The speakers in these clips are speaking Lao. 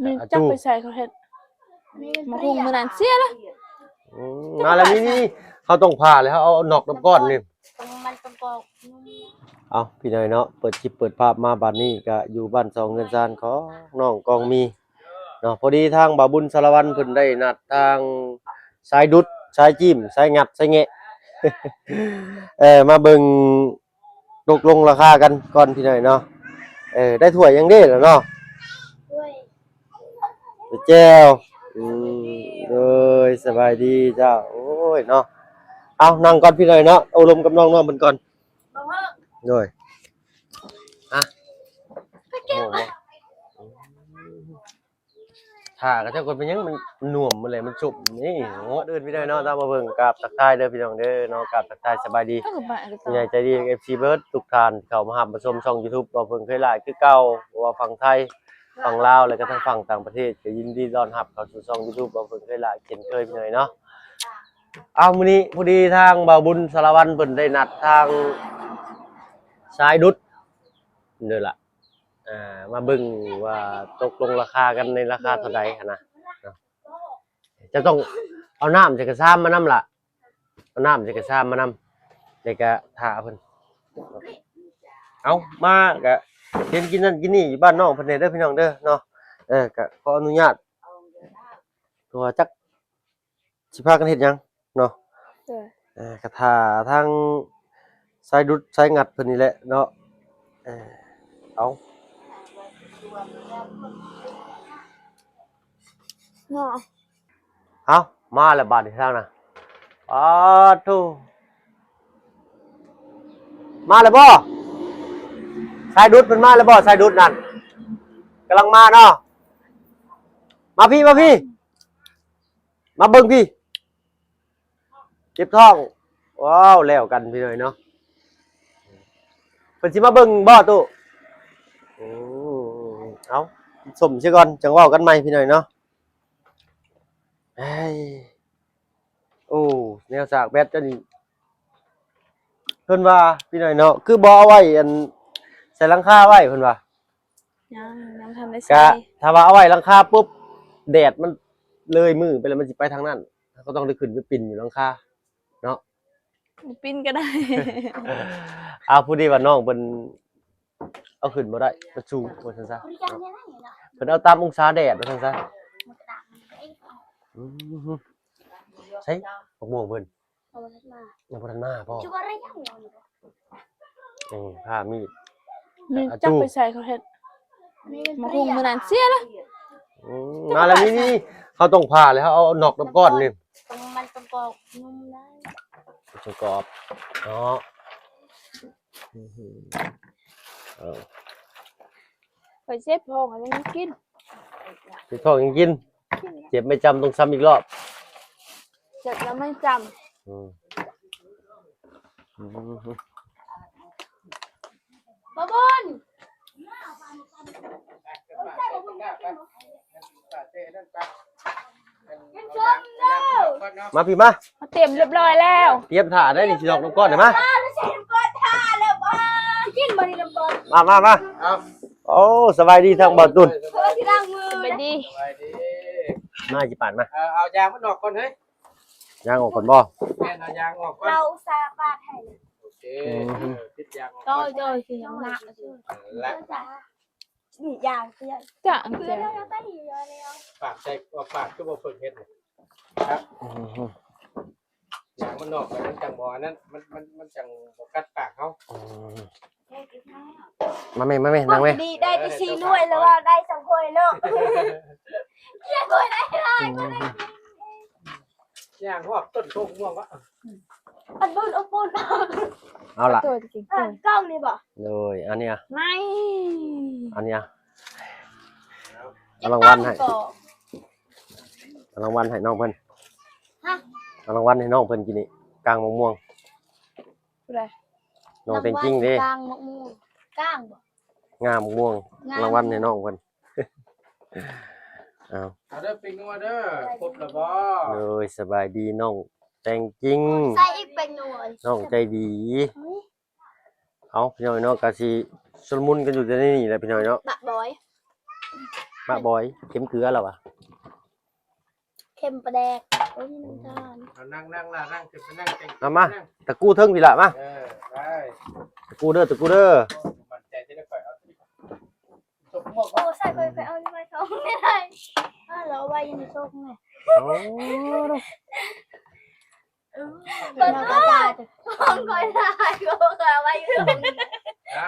ນີ້ ອ່ะ จัก ตู้ ไปใส่เขาเฮ็ด หมากฮุ่งมื้อนั้นเสียละ อืม มาแล้ว นี่ นี่ เขาต้องผ่าเลย เขาเอานอกน้ำก้อนนี่ มันต้องกรอก เอา พี่น้อยเนาะ เปิดคลิปเปิดภาพมาบัดนี้ก็อยู่บ้านซองเฮือนซานของน้องกองมีเนาะ พอดีทางบ่าวบุญสารวัตรเพิ่นได้นัดทางสายดุด สายจิ้ม สายงัด สายแงะ เออ มาเบิ่ง ตกลงราคากันก่อนพี่น้อยเนาะ เออ ได้ถ้วยหยังเด้ล่ะเนาะ ถ้วย แจ่ว อืม โดย สบายดีเจ้า โอ้ยเนาะ เอานั่งก่อนพี่น้อยเนาะ โอ้ลมกับน้องๆเพิ่นก่อน โดย ฮะ โอ้โห ถ้าก็จักว่าเป็นหยังมันน่วมหมดเลย มันสุบนี่ โอ้ ก่อนอื่นพี่น้อยเนาะ ตามมาเบิ่ง กราบทักทายเด้อพี่น้องเด้อเนาะ กราบทักทายสบายดี เออ บ้านก็ต่อ ผู้ใหญ่ใจดี เอฟซี เบิดทุกท่านที่เข้ามารับมาชมช่องยูทูบบ่าวเพิ่งเคยหลายคือเก่า บ่ว่าฝั่งไทย ฝั่งลาว และก็ทางฝั่งต่างประเทศ ก็ยินดีต้อนรับเข้าสู่ช่องยูทูบบ่าวเพิ่งเคยหลายเช่นเคยพี่น้อยเนาะ เอามื้อนี้พอดีทางบ่าวบุญสารวัตรเพิ่นได้นัดทางสายดุดเด้อล่ะ อ่า มาเบิ่งว่าตกลงราคากันในราคาเท่าใดหั้นนะ เนาะ จะต้องเอาน้ำใส่กระซามมานำล่ะ เอาน้ำใส่กระซามมานำ แล้วก็ถ้าเพิ่น เอามาก็เห็นกินนั่นกินนี่อยู่บ้านน้องเพิ่นแหน่เด้อพี่น้องเด้อเนาะ เออ ก็ขออนุญาต เพราะว่าจัก สิพากันเฮ็ดหยังเนาะ โดย เอ่อ กะถ่าทางสายดุดสายงัดเพิ่นนี่แหละเนาะ เอ่อ เอา เนาะ เอา มาแล้วบาดนี้ทางน่ะ ปาดโธ่ มาแล้วบ่ สายดุดเพิ่นมาแล้วบ่ สายดุดนั่น กำลังมาเนาะ มาพี้ มาพี้ มาเบิ่งพี้ เจ็บท้อง ว้าว แล้วกันพี่น้อยเนาะ เพิ่นสิมาเบิ่งบ่ตู้ อืม เอา ส้มซะก่อน จั่งเว้ากันใหม่พี่น้อยเนาะ เฮ้ย โอ้ แนวสากแบตเจ้านี่ เพิ่นว่าพี่น้อยเนาะ คือบ่เอาไว้อัน ใส่หลังคาไว้เพิ่นว่า ยัง ยังทันได้ใส่ กะถ้าว่าเอาไว้หลังคาปุ๊บ แดดมันเลยมือไปแล้ว มันสิไปทางนั้น เฮาก็ต้องได้ขึ้นไปปีนอยู่หลังคาเนาะ บ่ปีนก็ได้ อ้าว พอดีว่าน้องเพิ่นเอาขึ้นบ่ได้ มันสูง ว่าซั่นซะ เพิ่นเอาตามองศาแดด ว่าซั่นซะ อืม ใส่มะม่วงเพิ่น เอาบ่ทันมา ยังบ่ทันมาบ่ จุกอะไรยัง เออ ผ้ามีด นี่ อ่ะ จัก ตู้ ไปใส่เขาเฮ็ด หมากฮุ่งมื้อนั้นเสียละ อืม มาแล้ว นี่ นี่ เขาต้องผ่าเลย เขาเอานอกน้ำก้อนนี่ มันต้องกรอบ นุ่มได้ จนกรอบเนาะ อื้อหือ เออ ไปเช็ดท้องอันนี้กิน เช็ดท้องยังกิน เจ็บไม่จำต้องซ้ำอีกรอบ เจ็บแล้วไม่จำ อืม อืม บ่าวบุญ มาพี้มา มาเตรียมเรียบร้อยแล้ว เตรียมถ่าได้นี่ สิดอกน้ำก้อนเด้อ มา กินบ่นี่น้ำก้อน มา มา มา เอา โอ้ สบายดีทางบ่าวตุ่น เพื่อที่ล้างมือ สบายดี สบายดี มา สิปาดมา เออ เอายางมันออกก่อนเฮ้ย ยางออกก่อนบ่ แม่น เอายางออกก่อน เราอุตส่าห์ปาดให้ โอเค อืม เออ ปิดยางออกก่อน โดย โดย สิยังหนัก และ นี่ยางเสีย จ้ะ เสีย เสีย แล้วก็ดีแล้ว ปากใส่ เอาปากคือบ่เพิ่งเฮ็ดนี่ ครับ อืม ยางมันออกไป มันจั่งบ่อันนั้น มัน มัน มันจั่งบ่กัดปากเฮา อืม มาแม่ มาแม่ นั่งแม่ ดี ได้แต่สี่หน่วยแล้วว่าได้สองถ้วยเนาะ เสียถ้วยได้หลาย อืม ย่างฮอดต้นโพกม่วงวะ อันบุญอบอุ่น เอาล่ะ ตัวจริง อ่ะ กล้องนี่บ่ โดย อันเนี้ย ไม่ อันเนี้ย เอารางวัลให้ จักตังค์ก่อ เอารางวัลให้น้องเพิ่น ฮะ เอารางวัลให้น้องเพิ่นกินนี่ กลางมะม่วง ผู้ใด น้องแตงจริงเด้ กลางมะม่วง กลางบ่ งามม่วง งาม รางวัลให้น้องเพิ่น เอา เอาเด้อ ปิ้งนัวเด้อ ครบแล้วบ่ โดย สบายดีน้องแตงจริง ใส่อีกแป้งนัว น้องใจดี อุ๊ย เอา พี่น้องเนาะ ก็สิชุลมุนกันอยู่ในนี้แหละพี่น้องเนาะ บะบอย ໝາກບອຍ ເຄັມເກືອລາວວ່າ ເຄັມປາແດກ ບໍ່ມີນ້ຳຕານ. ເອົາ ນັ່ງໆ ລະນັ່ງ ຂຶ້ນໄປນັ່ງ ເອົາມາ ຕະກູ້ເທິງພີ້ລະ ມາ ເອີ ໄດ້ ຕະກູ້ເດີ ຕະກູ້ເດີ ໝັ້ນໃຈທີ່ໄດ້ຂ້ອຍເອົາ ໂອ້ ໃສ່ໄປ ໄປເອົາຢູ່ໃບຕອງນີ້ໄດ້ ອ້າວ ລາວເອົາໄວ້ຢູ່ໃນໂຊກນີ້ ໂອ້ ເອີ ເບິ່ງດູ ຂອງຂ້ອຍຫຼາຍ ຂ້ອຍເອົາໄວ້ຢູ່ຖົງ ຮ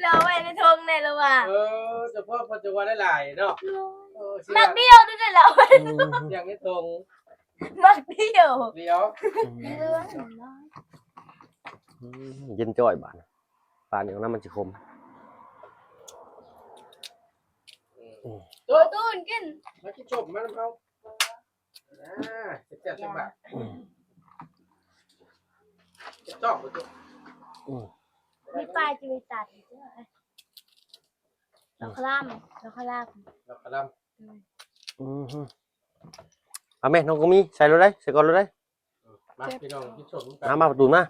ະ ລາວເອົາໄວ້ໃນຖົງແດ່ລະວ່າ ເອີ ສະເພາະເພິ່ນຈະວ່າຫຼາຍໆເນາະ ເອີ ມັກດຽວເດ້ລະ ອືມ ຢ່າງໃນຖົງ ມັກດຽວ ດຽວ ອືມ ເຢັນຈ້ອຍບາດ ປານນີ້ນຳມັນຊິຂົມ ອືມ ຕູນ ຕູນ ກິນ ມາກິນສົ້ມມານຳເຮົາ ອ່າ ແຊບໆ ຈັກບາດ ອືມ ເຈັບທ້ອງບໍ່ຈຸ ອືມ ມີປາ ຈະມີຕັດ ລາວຄະລາມ ລາວຄະລາມ ລາວຄະລາມ ອືມ ອືມ ເອົາແມ່ ນ້ອງກະມີ ໃສ່ໂລດໄດ໋ ໃສ່ກ່ອນໂລດໄດ໋ ມາ ພີ່ນ້ອງກິນສົ້ມນຳກັນ ມາ ມາ ປະຕູມາ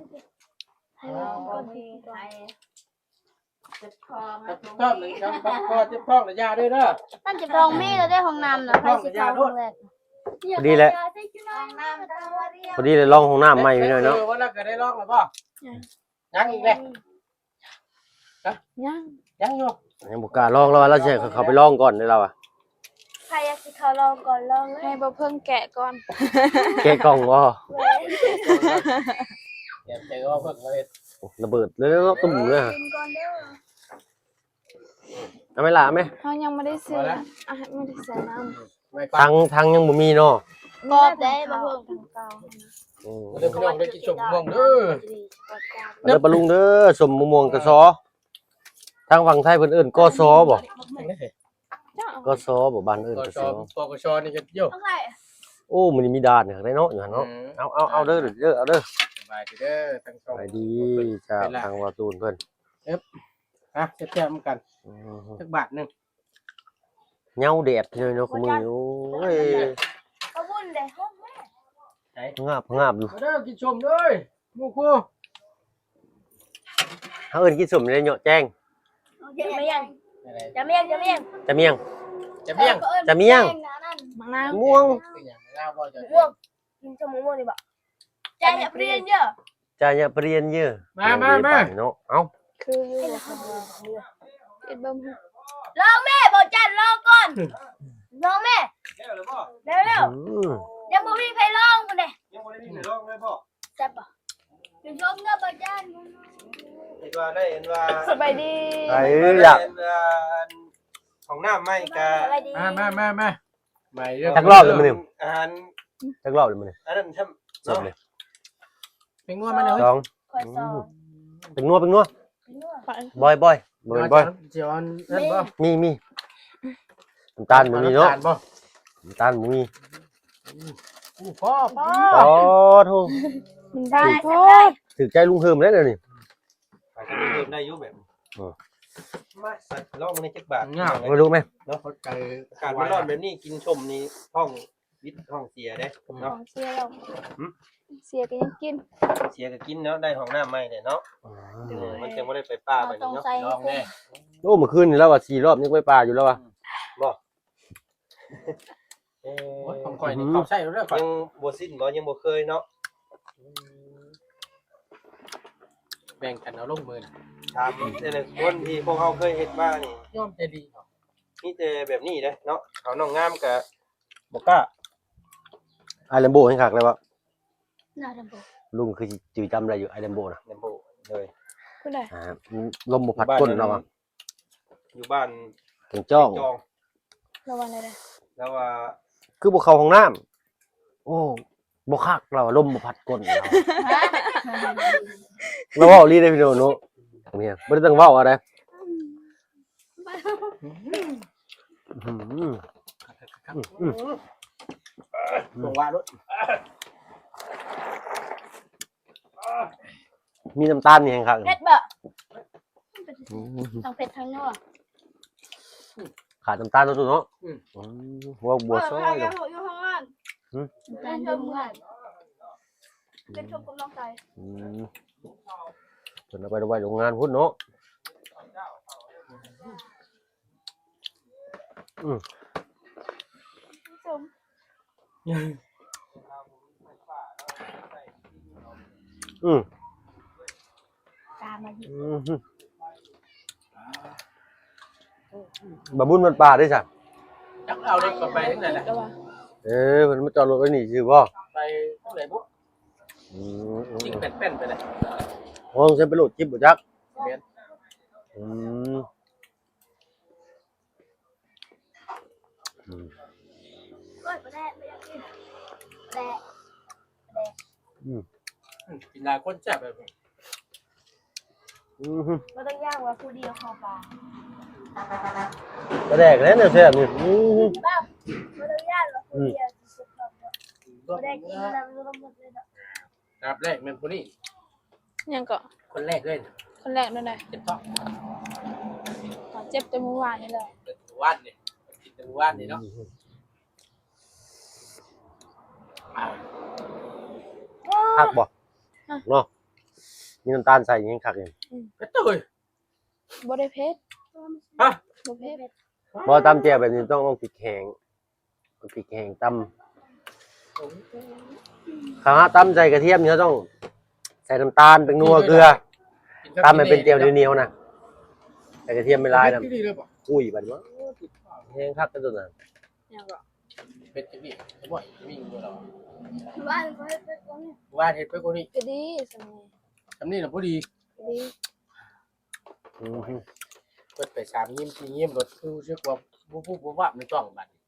ໃຫ້ເຮົາກິນກ່ອນ ເຈັບທ້ອງ ເຈັບທ້ອງ ເຈັບທ້ອງ ເຈັບທ້ອງລະຢ່າເດີ ເດີ ທ່ານເຈັບທ້ອງມີແລ້ວເດ້ ຫ້ອງນ້ຳນະ ໃຜຊິເຂົ້າຫ້ອງແລກ ພໍດີແຫຼະ ພໍດີໄດ້ລອງຫ້ອງນ້ຳໃໝ່ພີ່ນ້ອງເນາະ ເອີ ວ່າແລ້ວກໍໄດ້ລອງແລ້ວບໍ່ ຍັງອີກແຫຼະ ຮະ ຍັງ ຍັງຢູ່ ຍັງບໍ່ກ້າລອງ ລາວວ່າລາວຊິໃຫ້ເຂົາໄປລອງກ່ອນເດ້ ລາວວ່າ ໃຜຢາກຊິເຂົ້າລອງກ່ອນລອງເລີຍ ໃຫ້ບໍ່ເພິ່ງແກະກ່ອນ ແກະກ່ອງບໍ່ ແມ່ນ ແກະໃສ່ບໍ່ເພິ່ງເຮັດ ລະເບີດເລີຍເນາະ ຕຸ້ມເລີຍ ກິນກ່ອນເດີ ເອົາໄໝລະ ເອົາໄໝ ເຮົາຍັງບໍ່ໄດ້ຊື້ ບໍ່ລະ ອ່ະ ຍັງບໍ່ໄດ້ໃສ່ນ້ຳ ທັງ ທັງຍັງບໍ່ມີເນາະ ກອບໄດ້ບໍ່ເພິ່ງ ທັງເກົ່າ ອືມ ເດີພີ່ນ້ອງເດີ ກິນສົ້ມມ່ວງເດີ ເດີປ້າລຸງເດີ ສົ້ມມ່ວງກະຊອ ທາງຝັ່ງໄທເພິ່ນເອີ້ນ ກສ ບໍ່ ກສ ບໍ່ ບ້ານເອີ້ນ ກສ ປກສ ນີ້ກໍຢູ່ ໂອ້ ມື້ນີ້ມີດ່ານຄັກເນາະ ຢູ່ຫັ້ນເນາະ ອືມ ເອົາ ເອົາ ເອົາເດີ ເດີ ເອົາເດີ ສະບາຍດີເດີ ທັງສອງ ສະບາຍດີ ຈາກທາງວ່າຕູນເພິ່ນ ເອີ ອ່ະ ແຊບໆນຳກັນ ອືມ ຈັກບາດໜຶ່ງ ເຫງົາແດດເລີຍເນາະ ມື້ນີ້ ໂອ້ຍ ເອົາບຸນເດ້ ຮອດແມ່ ໃສ ງາບ ງາບຢູ່ ມາເດີ ກິນສົ້ມເດີ ໝູ່ຄູ່ ເຮົາເອີ້ນກິນສົ້ມໃນເຍາະແຈ້ງ ຈະມຽງ ຈະມຽງ ຈະມຽງ ຈະມຽງ ຈະມຽງ ຈະມຽງ ໝາກນາວ ມ່ວງ ເປັນຫຍັງ ໝາກນາວບໍ່ ຈະ ມ່ວງ ກິນສົ້ມມ່ວງນີ້ບໍ່ ຈາຍະປະລິນເຢີ ຈາຍະປະລິນເຢີ ມາ ມາ ມາ ເນາະ ເອົ້າ ຄືຢູ່ ເຮັດເບິ່ງ ລອງແມ່ ບໍ່ຈັນ ລອງກ່ອນ ລອງແມ່ ແລ້ວ ແລ້ວ ອືມ ຍັງບໍ່ມີໃຜລອງພຸ້ນເດ້ ຍັງບໍ່ໄດ້ມີໃຜລອງເລີຍບໍ່ ແຊບບໍ່ ກິນສົ້ມເດີບໍ່ຈັນ ເຫັນວ່າໄດ້ ເຫັນວ່າ ສະບາຍດີ ໄດ້ ເຫັນວ່າ ເອີ ຢາກ ເຫັນວ່າ ອັນ ຫ້ອງນ້ຳໃໝ່ກະ ສະບາຍດີ ມາ ມາ ມາ ມາ ໃໝ່ເດີ ຈັກລອບແລ້ວມື້ນີ້ ອາຫານ ຈັກລອບແລ້ວມື້ນີ້ ອັນນັ້ນຊ້ຳ ສົມເລີຍ ເນາະ ເປັນງົວມາເລີຍ ສອງ ຂ້ອຍສອງ ອືມ ເປັນງົວ ເປັນງົວ ເປັນງົວ ບອຍ ບອຍ ບໍ່ແມ່ນບອຍ ຊິເອົາອັນນັ້ນບໍ່ ມີ ມີ ນ້ຳຕານບໍ່ມີເນາະ ນ້ຳຕານບໍ່ ນ້ຳຕານບໍ່ມີ ອືມ ໂອ້ ພໍ ພໍ ພໍໂທ ມັນບາງໂພດ ຖືກໃຈລຸງເຮີມແລ້ວນີ້ ໄປກັບເພີ່ມໄດ້ຢູ່ແບບນີ້ ເອີ ມາ ລອງເບິ່ງແດ່ຈັກບາດ ຍາກ ມາດູແມ່ ເນາະ ເຂົ້າໃຈ ອາກາດມັນຮ້ອນແບບນີ້ ກິນສົ້ມນີ້ທ້ອງວິດທ້ອງເສຍເດ້ເນາະ ທ້ອງເສຍແລ້ວ ຫືມ ເສຍກໍຍັງກິນ ເສຍກໍກິນເນາະ ໄດ້ຫ້ອງນ້ຳໃໝ່ແຫຼະເນາະ ອືມ ເອີ ມັນຈັ່ງບໍ່ໄດ້ໄປປ່າບາດນີ້ເນາະ ລອງແດ່ ໂອ້ ມື້ຄືນນີ້ລາວວ່າສີ່ລອບຍັງໄປປ່າຢູ່ລາວວ່າ ບໍ່ ເອີ ໂອ້ຍ ຂອງຂ້ອຍນີ້ ອືມ ເຂົ້າໃສ່ແລ້ວເດີຂ້ອຍ ຍັງບໍ່ຊິນບໍ່ ຍັງບໍ່ເຄີຍເນາະ ອືມ ແບ່ງກັນເອົາລົງມື້ນະ ຖາມແຕ່ລະຄົນທີ່ພວກເຮົາເຄີຍເຮັດມານີ້ ຍອມໃຈດີເນາະ ມີແຕ່ແບບນີ້ເດ້ເນາະ ເຂົານ້ອງງາມກະບໍ່ກ້າ ອ້າຍແລມໂບແຮ່ງຄັກແລ້ວວ່າ ໜ້າແລມໂບ ລຸງຄືຊິຈື່ຈຳໄດ້ຢູ່ ອ້າຍແລມໂບນະ ແລມໂບ ໂດຍ ຜູ້ໃດ ອ່າ ລົມບໍ່ພັດກົ້ນລາວວ່າ ຢູ່ບ້ານແກ່ງຈ້ອງ ລາວວ່າແນວໃດ ລາວວ່າ ຄືບໍ່ເຂົ້າຫ້ອງນ້ຳ ໂອ້ ບໍ່ຄັກ ລາວວ່າລົມບໍ່ພັດກົ້ນ ລາວ ລາວເວົ້າອີ່ຫຼີເດ້ພີ່ນ້ອງເນາະ ເມຍ ບໍ່ໄດ້ຕັ້ງເວົ້າອະໄດ ອືມ ອືມ ອືມ ຕົວວ່າໂລດ ມີນ້ຳຕານນີ້ແຮ່ງຄັກ ເຜັດບໍ່? ອືມ ທັງເຜັດທັງນົວ ຂາດນ້ຳຕານເນາະ ຕູ້ເນາະ ອືມ ອືມ ຫົວບົວຊອຍ ເອີ ຢູ່ທາງນັ້ນ ຫືມ ນ້ຳຕານຢູ່ເຮືອນ ເປັນຊົມກັບນ້ອງໄຊ ອືມ ເພິ່ນເອົາໄປໄວ້ໂຮງງານພຸ້ນເນາະ ອືມ ຕົ້ມ ອືມ ຕາມມາຢູ່ ອືມ ບາບຸນວັດປ່າເດ້ຊະ ຈັກເອົາລົດເຂົ້າໄປທາງໃດນະ ເອີ ເພິ່ນມາຈອດລົດໄວ້ນີ້ຊື່ບໍ່ ໄປທາງໃດບໍ່ ອືມ ຈິກແປ້ນໆໄປເລີຍ ຫ້ອງໃສ່ໄປໂຫຼດຈິບບໍ່ຈັກ ແມ່ນ ອືມ ອືມ ໂອ້ຍ ປາແດກ ບໍ່ຢາກກິນ ປາແດກ ປາແດກ ອືມ ກິນຫຼາຍຄົນແຊບເລີຍ ອືມ ບໍ່ຕ້ອງຢ້ານວ່າຜູ້ດຽວເຂົ້າປາ ປາແດກແຫຼະແນວແຊບນີ້ ອືມ ບໍ່ຕ້ອງຢ້ານວ່າຜູ້ດຽວຊິເຂົ້າປາ ບໍ່ໄດ້ກິນນຳລວມໝົດເລີຍເນາະ ອັນດັບແລກແມ່ນຜູ້ນີ້ ຫຍັງເກາະ ຄົນແລກເລີຍ ຄົນແລກນັ້ນນະ ເຈັບທ້ອງ ເຈັບແຕ່ມື້ວານນີ້ແຫຼະ ເຈັບມື້ວານນີ້ ກິນແຕ່ມື້ວານນີ້ເນາະ ຄັກບໍ່ ຮະ ເນາະ ມີນ້ຳຕານໃສ່ແຮງຄັກເດ ອືມ ເຜັດເວີຍ ບໍ່ໄດ້ເຜັດ ຮະ ບໍ່ເຜັດ ບໍ່ ຕຳແຈ່ວແບບນີ້ຕ້ອງເອົາພິກແຫ້ງ ເອົາພິກແຫ້ງຕຳ ຄັນເຮົາຕຳໃສ່ກະທຽມນີ້ ເຮົາຕ້ອງໃສ່ນ້ຳຕານ ແປ້ງນົວ ເກືອ ຕຳໃຫ້ເປັນແຈ່ວໜຽວໆນະ ໃສ່ກະທຽມໄປຫຼາຍນຳ ເຜັດອີ່ຫຼີເລີຍບໍ່ ອຸ້ຍ ບາດນີ້ ແຮງຄັກເດ້ຕົວນັ້ນ ຫຍັງເກາະ ເຜັດຈັກນິດ ບໍ່ມີຢູ່ດອກ ວ່າເຮັດເຜັດກວ່ານີ້ ວ່າເຮັດເຜັດກວ່ານີ້ ກະດີສ່ຳນີ້ ສ່ຳນີ້ນະພໍດີ ກະດີ ອືມ ເພິ່ນໄປສາມຍິ້ມສີ່ຍິ້ມ ລົດຄືຮູ້ສຶກວ່າວຸບໆວັບໆໃນກ້ອງບາດນີ້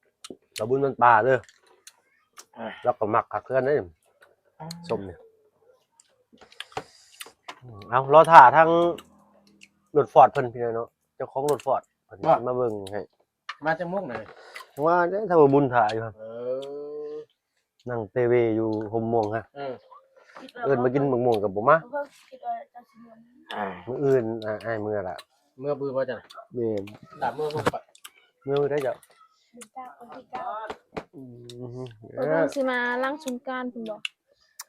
ລາວບຸນມັນປ່າເດີ ອ່າ ລາວກໍມັກຄັກຄືກັນເດ້ ອ່າ ສົ້ມນີ້ ເອົາ ລໍຖ້າທາງລົດຟອດເພິ່ນພີ່ນ້ອງເນາະ ເຈົ້າຂອງລົດຟອດເພິ່ນ ວ່າ ຊິມາເບິ່ງໃຫ້ ມາຈັກໂມງນະ ວ່າແດ່ ຖ້າວ່າບຸນຖ້າຢູ່ ເອີ ນັ່ງເຕເວຢູ່ຫົ່ມມ່ວງຮະ ເອີ ເອີ້ນມາກິນໝາກມ່ວງກໍບໍ່ມາ ເອີ ຄິດວ່າເຈົ້າຊິເມືອ ອ່າ ມື້ອື່ນ ອ່າ ອ້າຍເມືອລະ ເມືອບືນບໍ່ຈັກ ແມ່ນ ຕາມເມືອບໍ່ໄປ ເມືອໄດ້ເຈົ້າ ມື້ເກົ້າ ວັນທີເກົ້າ ອືມ ເອີ ເພິ່ນຊິມາຫຼັງສົງການພຸ້ນບໍ່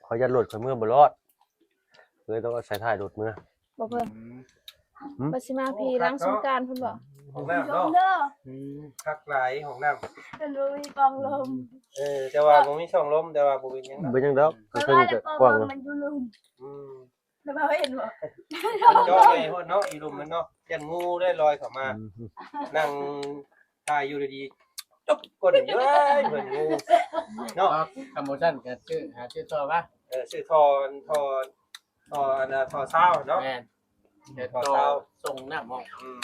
ຂ້ອຍຢ້ານລົດຂ້ອຍເມືອບໍ່ລອດ ເລີຍຕ້ອງອາໄສທ້າຍລົດເມືອ ບໍ່ເພິ່ນ ອືມ ວ່າຊິມາພີ່ຫຼັງສົງການພຸ້ນບໍ່ ຫ້ອງນ້ຳເນາະ ອືມ ຄັກຫຼາຍຫ້ອງນ້ຳ ເພິ່ນບໍ່ມີປ່ອງລົມ ເອີ ແຕ່ວ່າບໍ່ມີຊ່ອງລົມ ແຕ່ວ່າບໍ່ເປັນຫຍັງດອກ ບໍ່ເປັນຫຍັງດອກ ເພິ່ນກໍກວ້າງ ມັນຢູ່ລຸ່ມ ອືມ ແລ້ວເຮົາເຫັນບໍ່ ເຈາະໃຫຍ່ໂພດເນາະ ອີ່ລຸ່ມມັນເນາະ ຢ້ານງູໄດ້ລອຍເຂົ້າມາ ອືມ ນັ່ງ ຖ່າຍຢູ່ດີໆ ຈົກກົ້ນເອີຍ ເພິ່ນງູເນາະ ຄັນບໍ່ຊັ້ນກໍຊື້ ຫາຊື້ທໍ່ມາ ເອີ ຊື້ທໍ່ ທໍ່ ທໍ່ອັນນ່າ ທໍ່ຊາວເນາະ ແມ່ນ ແຕ່ທໍ່ຊາວ ທໍ່ສົ່ງນ້ຳອອກ ອືມ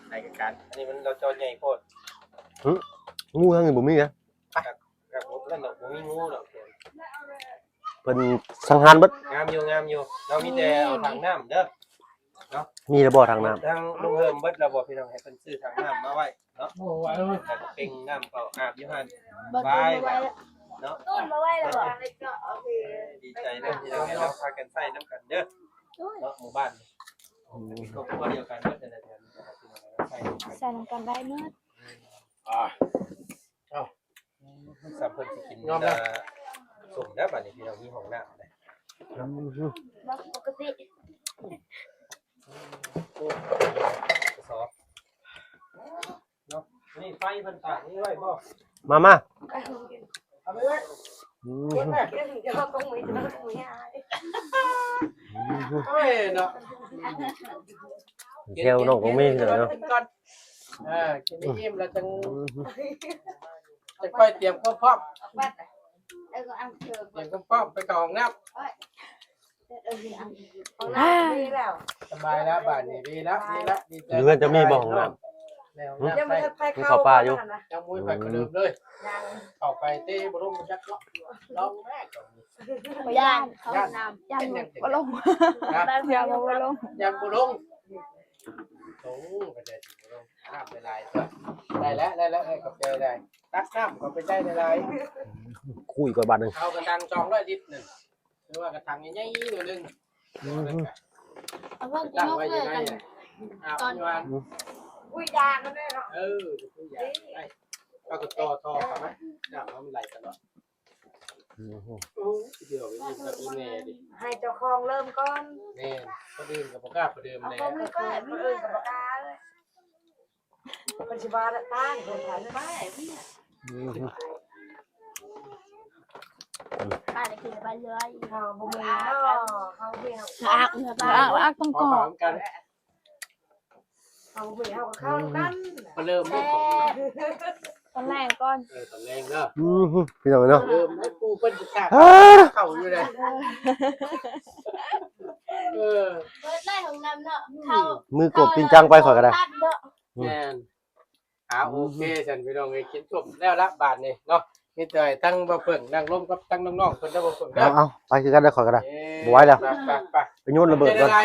ໃນການ ອັນນີ້ມັນລາວເຈາະໃຫຍ່ໂພດ ຫື ງູທາງນີ້ບໍ່ມີນະ ແມ່ນດອກ ບໍ່ມີງູດອກ ເພິ່ນສັງຫານເບິດ ງາມຢູ່ ງາມຢູ່ ລາວມີແຕ່ເອົາຖັງນ້ຳເດີ ເນາະ ມີແລ້ວບໍ່ຖັງນ້ຳ ທາງລຸງເຮີມເບິດແລ້ວບໍ່ພີ່ນ້ອງ ໃຫ້ເພິ່ນຊື້ຖັງນ້ຳມາໄວ້ເນາະ ໂອ້ຍ ແລ້ວກໍເປັ່ງນ້ຳເຂົ້າອາບຢູ່ຫັ້ນ ສະບາຍເນາະ ຕຸ້ນມາໄວ້ແລ້ວບໍ່ ເອີ ດີໃຈນຳພີ່ນ້ອງ ໃຫ້ເຮົາພາກັນໃຊ້ນຳກັນເດີ ເນາະ ໝູ່ບ້ານ ອືມ ເປັນຄອບຄົວດຽວກັນເບິດ ໃຊ້ນຳກັນ ໃຊ້ນຳກັນໄດ້ໝົດ ອ່າ ເອົ້າ ອືມ ສ່ຳເພິ່ນຊິກິນ ຍອມແລ້ວ ເອີ ສົ້ມແລ້ວບາດນີ້ ພີ່ນ້ອງ ມີຫ້ອງນ້ຳແລ້ວ ອືມ ປົກກະຕິ ໂອ້ ກະສອບເນາະ ນີ້ໄຟເພິ່ນຕາກນີ້ໄວ້ບໍ່ ມາ ມາ ເອົາໄປເລີຍ ອືມ ເອົາໄປເລີຍ ໂອ້ຍເນາະ ແຊວນ້ອງກໍມີເນາະ ກິນກ່ອນ ເອີ ກິນໃຫ້ອີ່ມແລ້ວຈັ່ງ ອືມ ຈັ່ງຄ່ອຍຕຽມຄວາມພ້ອມ ຕຽມຄວາມພ້ອມໄປເຂົ້າຫ້ອງນ້ຳ ສະບາຍແລ້ວບາດນີ້ ດີແລ້ວ ດີແລ້ວ ດີໃຈ ຢູ່ເຮືອນຈະມີບໍ່ຫ້ອງນ້ຳ ແລ້ວ ຍັງບໍ່ທັນໃຜເຂົ້າ ເຂົ້າປ່າຢູ່ ຍັງບໍ່ມີໃຜປະເດີມເລີຍ ເຂົ້າໄປເຕະບໍ່ລົງຈັກເນາະ ລອງແມ້ ຢ້ານເຂົ້າຫ້ອງນ້ຳ ຢ້ານບໍ່ລົງ ຢ້ານບໍ່ລົງ ຢ້ານບໍ່ລົງ ໂອ້ ກໍໄດ້ຊິບໍ່ລົງ ນ້ຳຫຼາຍໆ ໄດ້ແລ້ວ ໄດ້ແລ້ວ ເອີ ຂອບໃຈ ໄດ້ ຕັກນ້ຳເຂົ້າໄປໃຊ້ຫຼາຍໆ ຄຸຍກ່ອນບາດໜຶ່ງ ເອົາກະຖັງສອງຮ້ອຍລິດໜຶ່ງ ຫຼືວ່າກະຖັງໃຫຍ່ໆໜ້ອຍໜຶ່ງ ອືມ ເອົາເບິ່ງ ຕັ້ງໄວ້ຢູ່ໃນ ຕອນ ອືມ ອຸ້ຍ ຢາກະແມ່ເນາະ ເອີ ເອົາກະຕໍ່ ຕໍ່ເຂົ້າມາ ນ້ຳມັນໄຫຼຕະຫຼອດ ອືມ ໂອ້ຍ ດຽວອີ່ມກັບອີ່ແມ່ດິ ໃຫ້ເຈົ້າຂອງເລີ່ມກ່ອນ ແມ່ນ ຄົນອື່ນກະບໍ່ກ້າປະເດີມແຫຼະ ເອົາຂອງເລີ່ມກ່ອນ ຄົນອື່ນກະບໍ່ກ້າ ເພິ່ນຊິວ່າຕາຍ ເພິ່ນວ່າ ອືມ ເຮົາບໍ່ມີເນາະ ເຮົາເຮັດ ອາກເຮືອ ອາກ ອາກຕ້ອງກອກ ເຮົາເຮັດເຮົາກໍເຂົ້ານຳກັນ ປະເລີ່ມເດ້ ຕອນແລງກ່ອນ ເອີ ຕອນແລງເດີ ອືມ ພີ່ນ້ອງເນາະ ເລີ່ມໃຫ້ປູເພິ່ນຊິກາ ເຂົ້າຢູ່ເດ້ ເອີ ເປີດໄລ່ຂອງນຳເນາະ ເຂົ້າ ມືກົບຕີນຈັງໄປຂ້ອຍກໍໄດ້ ແມ່ນ ອ່າ ໂອເຄຊັ້ນພີ່ນ້ອງເອີຍ ກິນຈົບແລ້ວລະບາດນີ້ເນາະ ມີແຕ່ໃຫ້ທັງບ່າວເຜິ້ງນັ່ງລົມກັບທັງນ້ອງໆເພິ່ນເດີ ບ່າວເຜິ້ງເດີ ເອົາໆ ໄປຄືກັນເດີ ຂ້ອຍກໍໄດ້ ເອີ ບໍ່ໄຫວແລ້ວ ໄປໆ ໄປໂຍນລະເບີດກ່ອນ ໄປ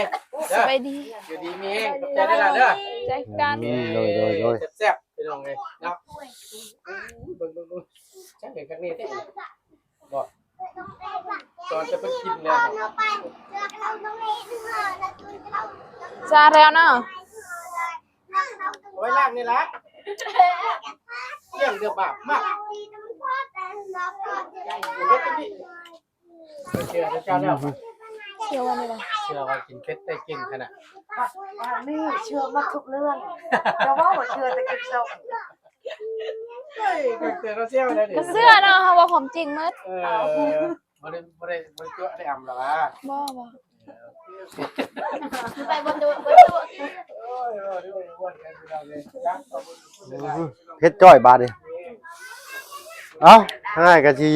ໄປ ໄປ ເດີ ຢູ່ດີມີແຮງ ຂອບໃຈຫຼາຍໆເດີ ໃຈກັນ ອືມ ໂດຍໆໆ ແຊບໆ ພີ່ນ້ອງເອີຍເນາະ ເບິ່ງໆໆ ຈັກເຫັນຄັກນີ້ຕິ ບໍ່ ຕອນຈະໄປກິນແລ້ວ ຈາແລ້ວເນາະ ໄວ້ລ້າງນີ້ລະ ລ້ຽງເດືອບາບມາກ ເຊື່ອເຈົ້າແລ້ວ ເຊື່ອວ່ານີ້ລະ ເຊື່ອວ່າກິນເຜັດໄດ້ເກັ່ງຂະໜາດ ອັນນີ້ເຊື່ອໝົດທຸກເລື່ອງ ຈະເວົ້າວ່າເຊື່ອແຕ່ກິນສົ້ມ ເຮີ້ຍ ກໍເຊື່ອເນາະ ເຮົາເວົ້າຄວາມຈິງໝົດ ເອີ ບໍ່ໄດ້ ບໍ່ໄດ້ ບໍ່ໄດ້ຕົວະໄດ້ອຳລະຫວາ ບໍ່ ບໍ່ ໄປບໍ່ຕົວະ ບໍ່ຕົວະ ໂອ້ຍ ເວົ້າເລື່ອງມ່ວນກັນ ພີ່ນ້ອງເອີຍ ເຜັດຈ້ອຍບາດນີ້ ເອົ້າ ທາງອ້າຍກໍຊິ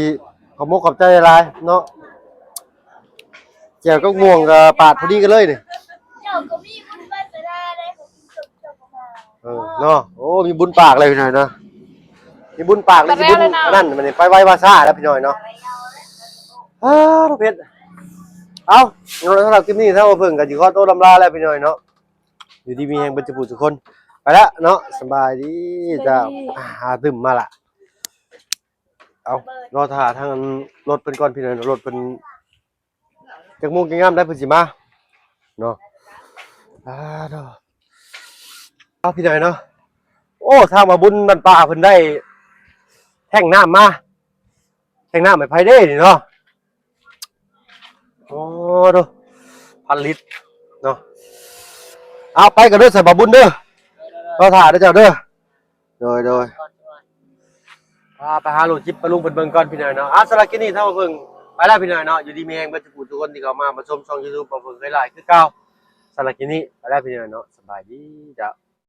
ຂອບມຸກຂອບໃຈຫຼາຍໆເນາະ ແຈ່ວກັບມ່ວງກໍປາດພໍດີກັນເລີຍນີ້ ເຈົ້າກໍມີບຸນວາສະໜາໄດ້ ເອີ ເນາະ ໂອ້ ມີບຸນປາກເລີຍພີ່ນ້ອງເນາະ ມີບຸນປາກເລີຍ ຊິບຸນອັນນັ້ນ ມັນໄປໄວວາຊ້າແລ້ວພີ່ນ້ອງເນາະ ເອີ ເຜັດ ເອົ້າ ສຳລັບຄລິບນີ້ ທາງບ່າວເຜິ້ງກໍຊິຂໍໂຕລຳລາແລ້ວພີ່ນ້ອງເນາະ ຢູ່ດີມີແຮງເບິດທຸກຜູ້ທຸກຄົນ ໄປລະເນາະ ສະບາຍດີ ສະບາຍດີ ເຈົ້າ ຫາຕື່ມມາລະ ເອົ້າ ລໍຖ້າທາງລົດເພິ່ນກ່ອນພີ່ນ້ອງ ລົດເພິ່ນ ຈັກໂມງຈັກຍາມໃດເພິ່ນຊິມາເນາະ ອ່າ ເນາະ ເອົາ ພີ່ນ້ອງເນາະ ໂອ້ ທາງມາບຸນບ້ານປ່າເພິ່ນໄດ້ແທ້ງນ້ຳມາ ແທ້ງນ້ຳໃຫ້ໃຜເດ້ນີ້ເນາະ ໂອ້ ໂດ ພັນລິດເນາະ ເອົາ ໄປກ່ອນເດີ ໃສ່ບ່າວບຸນເດີ ລໍຖ້າເດີເຈົ້າເດີ ໂດຍ ໂດຍ ອ່າ ໄປຫາໂຫຼດຈິບປະລຸງເພິ່ນເບິ່ງກ່ອນພີ່ນ້ອງເນາະ ອ່າ ສຳລັບຄລິບນີ້ທາງເພິ່ນໄປແລ້ວພີ່ນ້ອງເນາະ ຢູ່ດີມີແຮງເບິດທຸກຜູ້ທຸກຄົນທີ່ເຂົ້າມາຮັບຊົມຊ່ອງຢູທູບຂອງເພິ່ນເຄີຍຫຼາຍຄືເກົ່າ ສຳລັບຄລິບນີ້ໄປແລ້ວພີ່ນ້ອງເນາະ ສະບາຍດີເຈົ້າ.